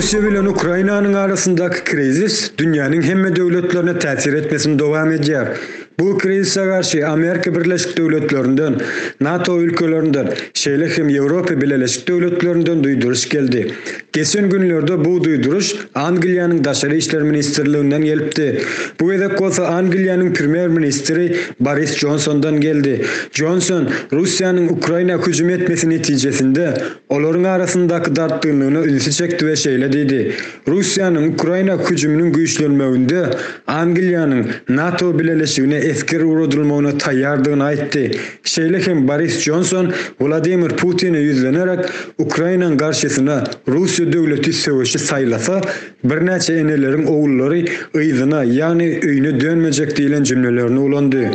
Russiýa bilen Ukrainanyň arasyndaky krizis dünýäniň hemme döwletlerine täsir etmesini dowam edýär. Bu krizise garşy Amerika Birleşik Döwletlerinden, NATO ülkelerinden, şeýle hem Ýewropa Bileleşik döwletlerinden duýduryş geldi. Geçen günlerde bu duýduryş Angliýanyň Daşary işler ministrliginden gelipdi. Bu gezek bolsa Angliýanyň premýer-ministri Boris Jonsondan geldi. Jonson Russiýanyň Ukraina hüjüm etmesi netijesinde olaryň arasyndaky dartgynlygyna ünsi çekdi we şeýle diýdi, Russiýanyň Ukraina hüjüminiň güýçlenmeginde Angliýanyň NATO bileleşigine esger ugradylmagyna taýýardygyny aýtdy. Şeýle hem Boris Jonson Wladimir Putine ýüzlenerek, Ukrainaň garşysyna Russiýa döwleti söweşi saýlasa, birnäçe eneleriň ogullary yzyna, ýagny öýüne dönmejek diýlen jümlelerini ulandy.